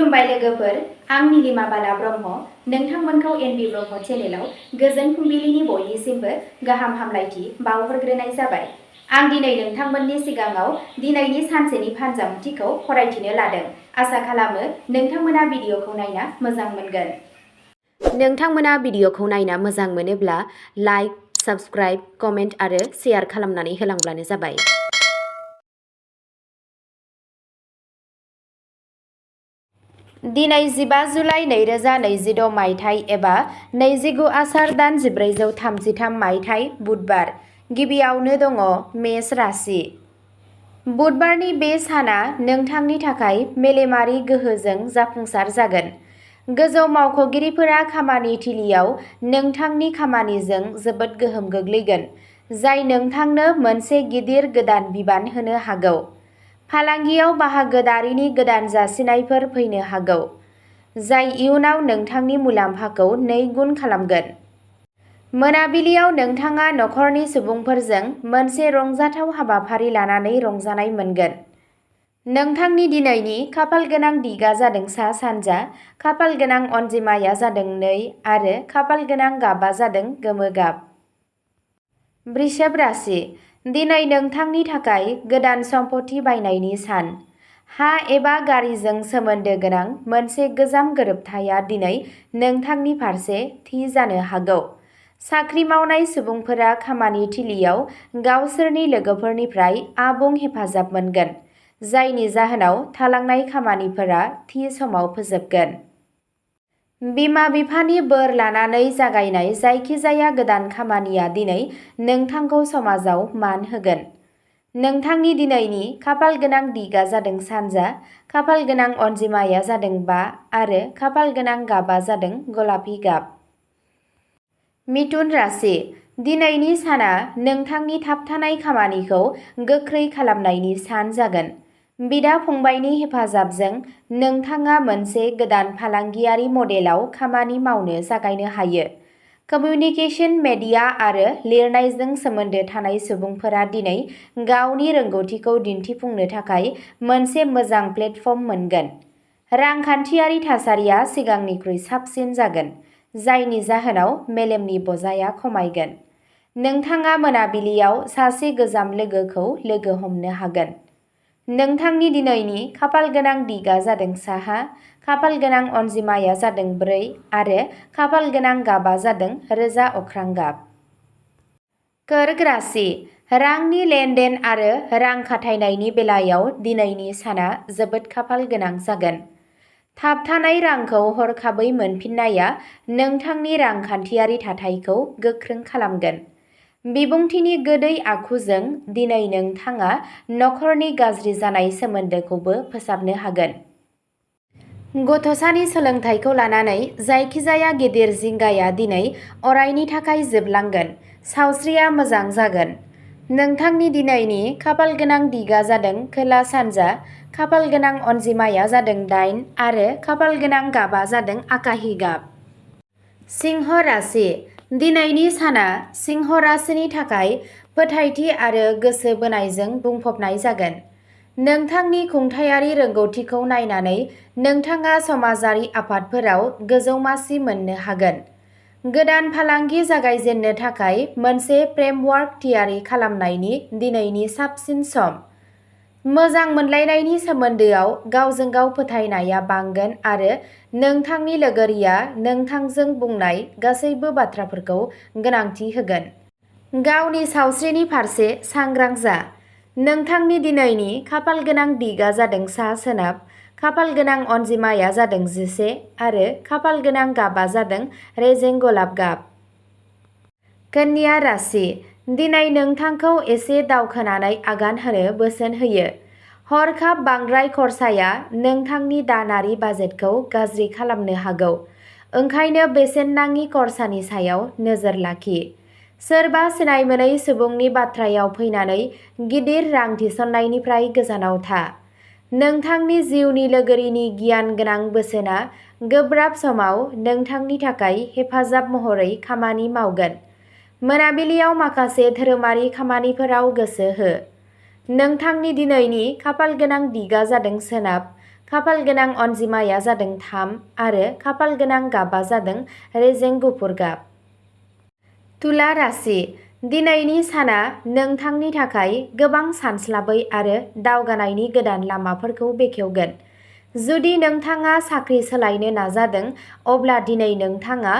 खुलुमबाय लोगोफोर, आं नीलिमा बाला ब्रह्म। नोंथांमोनखौ एनबि ब्रह्म चेनेलाव गोजोन फुंबिलिनि बयनिसिमबो गाहाम हामलायथि बावहरग्रोनाय जाबाय। आं दिनै नोंथांमोननि सिगाङाव दिनैनि सानसेनि फानजामुथिखौ फरायथिनो लादों। आसा खालामो नोंथांमोना भिडिअखौ नायना मोजां मोनगोन। नोंथांमोना भिडिअखौ नायना मोजां मोनोब्ला लाइक, साबस्क्राइब, कमेन्ट आरो शेयार खालामनानै होलांब्लानो जाबाय। दिनै 15 जुलाइ 2026 मायथाइ एबा 29 आसार दान 1433 मायथाइ बुधबार। गिबियावनो दङ मेष राशि। बुधबारनि बे साना नोंथांनि थाखाय मेलेमारि गोहोजों जाफुंसार जागोन। गोजौ मावख'गिरिफोरा खामानि थिलियाव नोंथांनि खामानिजों जोबोद गोहोम गोग्लैगोन, जाय नोंथांनो मोनसे गिदिर गोदान बिबान होनो हागौ। फालांगियाव बाहागोदारिनि गोदान जासिनायफोर फैनो हागौ, जाय इयुनाव नोंथांनि मुलाम्फाखौ 2 गुन खालामगोन। मोनाबिलियाव नोंथाङा नखरनि सुबुंफोरजों मोनसे रंजाथाव हाबाफारि लानानै रंजानाय मोनगोन। नोंथांनि दिनैनि खाफालगोनां दिगा जादों सा-सानजा, खाफालगोनां अनजिमाया जादों 2 आरो खाफालगोनां गाबआ जादों गोमो गाब। वृषभ राशि। दिनै नोंथांनि थाखाय गोदान सम्पथि बायनायनि सान। हा एबा गारिजों सोमोन्दो गोनां मोनसे गोजाम गोरोबथाया दिनै नोंथांनि फारसे थि जानो हागौ। साख्रि मावनाय सुबुंफोरा खामानि थिलियाव गावसोरनि लोगोफोरनिफ्राय आबुं हेफाजाब मोनगोन, जायनि जाहोनाव थालांनाय खामानिफोरा थि समाव फोजोबगोन। बिमा-बिफानि बोर लानानै जागायनाय जायखिजाया गोदान खामानिया दिनै नोंथांखौ समाजाव मान होगोन। नोंथांनि दिनैनि खाफालगोनां दिगा जादों सानजा, खाफालगोनां अनजिमाया जादों 5 आरो खाफालगोनां गाबआ जादों गलापि गाब। मिथुन राशि। दिनैनि साना नोंथांनि थाबथानाय खामानिखौ गोख्रै खालामनायनि सान जागोन। बिदा-फंबायनि हेफाजाबजों नोंथाङा मोनसे गोदान फालांगियारि मडेलाव खामानि मावनो जागायनो हायो। कमिउनिकेशन, मेडिया आरो लिरनायजों सोमोन्दो थानाय सुबुंफोरा दिनै गावनि रोंग'थिखौ दिन्थिफुंनो थाखाय मोनसे मोजां प्लेटफर्म मोनगोन। रांखान्थियारि थासारिया सिगांनिख्रुइ साबसिन जागोन, जायनि जाहोनाव मेलेमनि बजाया खमायगोन। नोंथाङा मोनाबिलियाव सासे गोजाम लोगोखौ लोगो हमनो हागोन। नोंथांनि दिनैनि खाफालगोनां दिगा जादों साहा, खाफालगोनां अनजिमाया जादों 4 आरो खाफालगोनां गाबआ जादों रोजा अख्रां गाब। कर्क राशि। रांनि लेनदेन आरो रां खाथायनायनि बेलायाव दिनैनि साना जोबोद खाफाल गोनां जागोन। थाबथानाय रांखौ हरखाबै मोनफिननाया नोंथांनि रांखान्थियारि थाथायखौ गोख्रों खालामगोन। बिबुंथिनि गोदै आखुजों दिनै नोंथाङा नखरनि गाज्रि जानाय सोमोन्दोखौबो फोसाबनो हागोन। गथ'सानि सोलोंथाइखौ लानानै जायखिजाया गिदिर जिंगाया दिनै अरायनि थाखाय जोबलांगोन। सावस्रिया मोजां जागोन। नोंथांनि दिनैनि खाफालगोनां दिगा जादों खोला-सानजा, खाफालगोनां अनजिमाया जादों 8 आरो खाफालगोनां गाबआ जादों आकाहि गाब। सिंह राशि। दिनैनि साना सिंह राशिनि थाखाय फोथायथि आरो गोसो बोनायजों बुंफबनाय जागोन। नोंथांनि खुंथायारि रोंग'थिखौ नायनानै नोंथाङा समाजारि आफादफोराव गोजौ मासि मोननो हागोन। गोदान फालांगि जागायजेननो थाखाय मोनसे फ्रेमवर्क थियारि खालामनायनि दिनैनि साबसिन सम। मोजां मोनलायनायनि सोमोन्दोआव गावजों गाव फोथायनाया बांगोन आरो नोंथांनि लोगोरिया नोंथांजों बुंनाय गासैबो बाथ्राफोरखौ गोनांथि होगोन। गावनि सावस्रिनि फारसे सांग्रां जा। नोंथांनि दिनैनि खाफालगोनां दिगा जादों सा-सोनाब, खाफालगोनां अनजिमाया जादों 11 आरो खाफालगोनां गाबआ जादों रेजें गलाब गाब। कन्या राशि। दिनै नोंथांखौ एसे दावखोनानै आगान होनो बोसोन होयो। हरखाब बांद्राय खरसाया नोंथांनि दानारि बाजेटखौ गाज्रि खालामनो हागौ, ओंखायनो बेसेन नाङि खरसानि सायाव नोजोर लाखि। सोरबा सिनायमोनै सुबुंनि बाथ्रायाव फैनानै गिदिर रां थिसननायनिफ्राय गोजानाव था। नोंथांनि जिउनि लोगोरिनि गियान गोनां बोसोनआ गोब्राब समाव नोंथांनि थाखाय हेफाजाब महरै खामानि मावगोन। मोनाबिलियाव माखासे धोरोमारि खामानिफोराव गोसो हो। नोंथांनि दिनैनि खाफालगोनां दिगा जादों सोनाब, खाफाल गोनां अनजिमाया जादों 3 आरो खाफाल गोनां गाबा जादों रेजें गुफुर गाब। तुला राशि, दिनैनि साना नोंथांनि थाखाय गोबां सानस्लाबै आरो दावगानायनि गोदान लामाफोरखौ बेखेवगोन। जुदि नोंथाङा साख्रि सोलायनो नाजादों, अब्ला दिनै नोंथाङा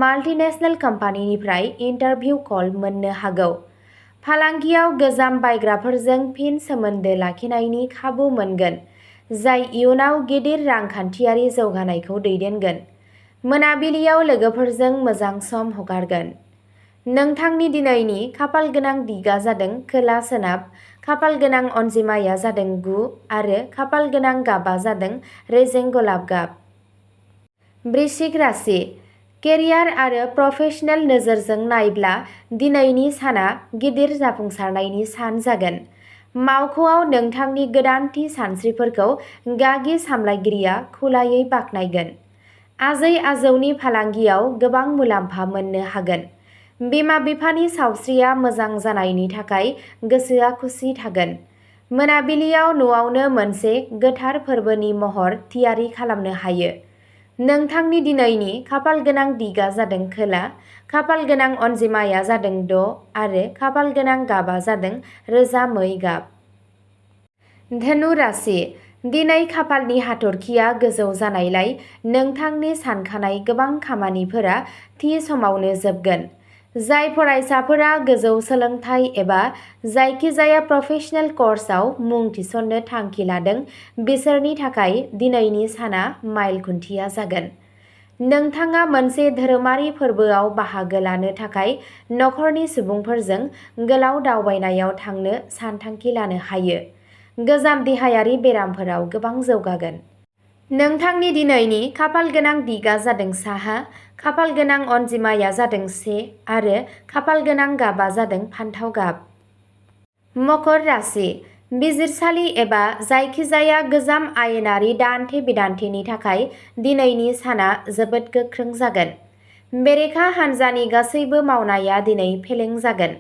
माल्टिनेशनेल कम्पानिनिफ्राय इन्टारभिउ कल मोननो हागौ। फालांगियाव गोजाम बायग्राफोरजों फिन सोमोन्दो लाखिनायनि खाबु मोनगोन, जाय इयुनाव गिदिर रांखान्थियारि जौगानायखौ दैदेनगोन। मोनाबिलियाव लोगोफोरजों मोजां सम हगारगोन। नोंथांनि दिनैनि खाफाल गोनां दिगा जादों खोला सोनाब, खाफाल गोनां अनजिमाया जादों 9 आरो खाफाल गोनां गाबा जादों रेजें गलाब गाब। वृश्चिक राशि, केरियार आरो प्रफेशनेल नोजोरजों नायब्ला दिनैनि साना गिदिर जाफुंसारनायनि सान जागोन। मावख'आव नोंथांनि गोदानथि सानस्रिफोरखौ गागि सामलायगिरिया खुलायै बाख्नायगोन। आजै-आजौनि फालांगियाव गोबां मुलाम्फा मोननो हागोन। बिमा-बिफानि सावस्रिया मोजां जानायनि थाखाय गोसोआ खुसि थागोन। मोनाबिलियाव न'आवनो मोनसे गोथार फोरबोनि महर थियारि खालामनो हायो। नोंथांनि दिनैनि खाफाल गोनां दिगा जादों खोला, खाफाल गोनां अनजिमाया जादों 6 आरो खाफाल गोनां गाबा जादों रोजा मै गाब। धनु राशि, दिनै खाफालनि हाथरखिया गोजौ जानायलाय नोंथांनि सानखानाय गोबां खामानिफोरा थि समावनो जोबगोन। जाय फरायसाफोरा गोजौ सोलोंथाइ एबा जायखिजाया प्रफेशनेल कर्सआव मुं थिसननो थांखि लादों, बिसोरनि थाखाय दिनैनि साना माइल खुन्थिया जागोन। नोंथाङा मोनसे धोरोमारि फोरबोआव बाहागो लानो थाखाय नखरनि सुबुंफोरजों गोलाव दावबायनायाव थांनो सानथांखि लानो हायो। गोजाम देहायारि बेरामफोराव गोबां जौगागोन। नोंथांनि दिनैनि खाफाल गोनां दिगा जादों साहा, खाफाल गोनां अनजिमाया जादों 1 आरो खाफाल गोनां गाबा जादों फान्थाव गाब। मकर राशि, बिजिरसालि एबा जायखिजाया गोजाम आयेनारि दान्थे-बिदान्थेनि थाखाय दिनैनि साना जोबोद गोख्रों जागोन। बेरेखा हान्जानि गासैबो मावनाया दिनै फेलें जागोन,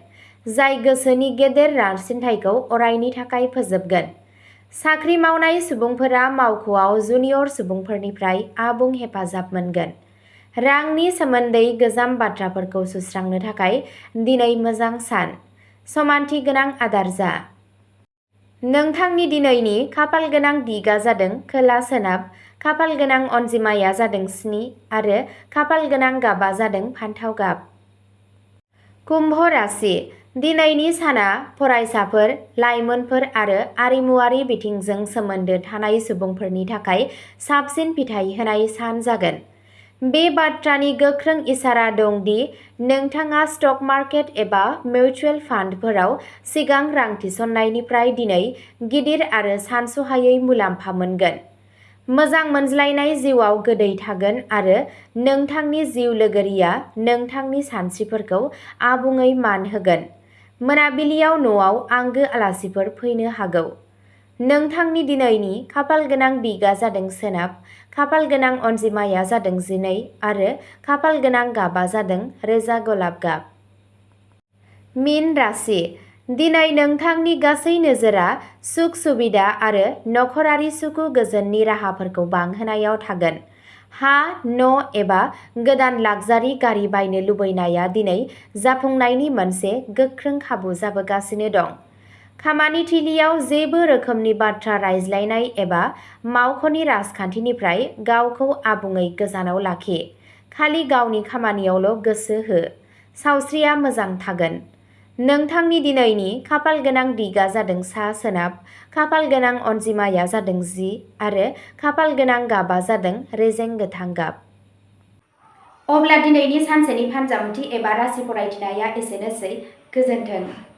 जाय गोसोनि गेदेर नारसिनथायखौ अरायनि थाखाय फोजोबगोन। साख्रि मावनाय सुबुंफोरा मावख'आव जुनियर सुबुंफोरनिफ्राय आबुं हेफाजाब मोनगोन। रांनि सोमोन्दै गोजाम बाथ्राफोरखौ सुस्रांनो थाखाय दिनै मोजां सान। समानथि गोनां आदार जा। नोंथांनि दिनैनि खाफाल गोनां दिगा जादों खोला सोनाब, खाफाल गोनां अनजिमाया जादों 7 आरो खाफाल गोनां गाबा जादों फान्थाव गाब। कुम्भ राशि, दिनैनि साना फरायसाफोर, लाइमोनफोर आरो आरिमुआरि बिथिंजों सोमोन्दो थानाय सुबुंफोरनि थाखाय साबसिन फिथाय होनाय सान जागोन। बे बाथ्रानि गोख्रों इसारा दं दि नोंथाङा स्टक मार्केट एबा मिउचुएल फान्डफोराव सिगां रां थिसननायनिफ्राय दिनै गिदिर आरो सानस'हायै मुलाम्फा मोनगोन। मोजां मोनज्लायनाय जिउआव गोदै थागोन आरो नोंथांनि जिउ लोगोरिया नोंथांनि सानस्रिफोरखौ आबुङै मान होगोन। मोनाबिलियाव न'आव आंगो आलासिफोर फैनो हागौ। नोंथांनि दिनैनि खाफाल गोनां दिगा जादों सोनाब, खाफाल गोनां अनजिमाया जादों 12 आरो खाफाल गोनां गाबा जादों रोजा गलाब गाब। मीन राशि, दिनै नोंथांनि गासै नोजोरा सुख-सुबिदा आरो नखरारि सुखु-गोजोननि राहाफोरखौ बांहोनायाव थागोन। हा, न' एबा गोदान लाक्जारि गारि बायनो लुबैनाया दिनै जाफुंनायनि मोनसे गोख्रों खाबु जाबोगासिनो दं। खामानि थिलियाव जेबो रोखोमनि बाथ्रा रायज्लायनाय एबा मावख'नि राजखान्थिनिफ्राय गावखौ आबुङै गोजानाव लाखि। खालि गावनि खामानियावल' गोसो हो। सावस्रिया मोजां थागोन। नोंथांनि दिनैनि खाफाल गोनां दिगा जादों सा-सोनाब, खाफाल गोनां अनजिमाया जादों 10 आरो खाफाल गोनां गाबा जादों रेजें गोथां गाब। अब्ला दिनैनि सानसेनि फानजामुथि एबा राशि फरायथिनाया एसेनोसै। गोजोन्थों।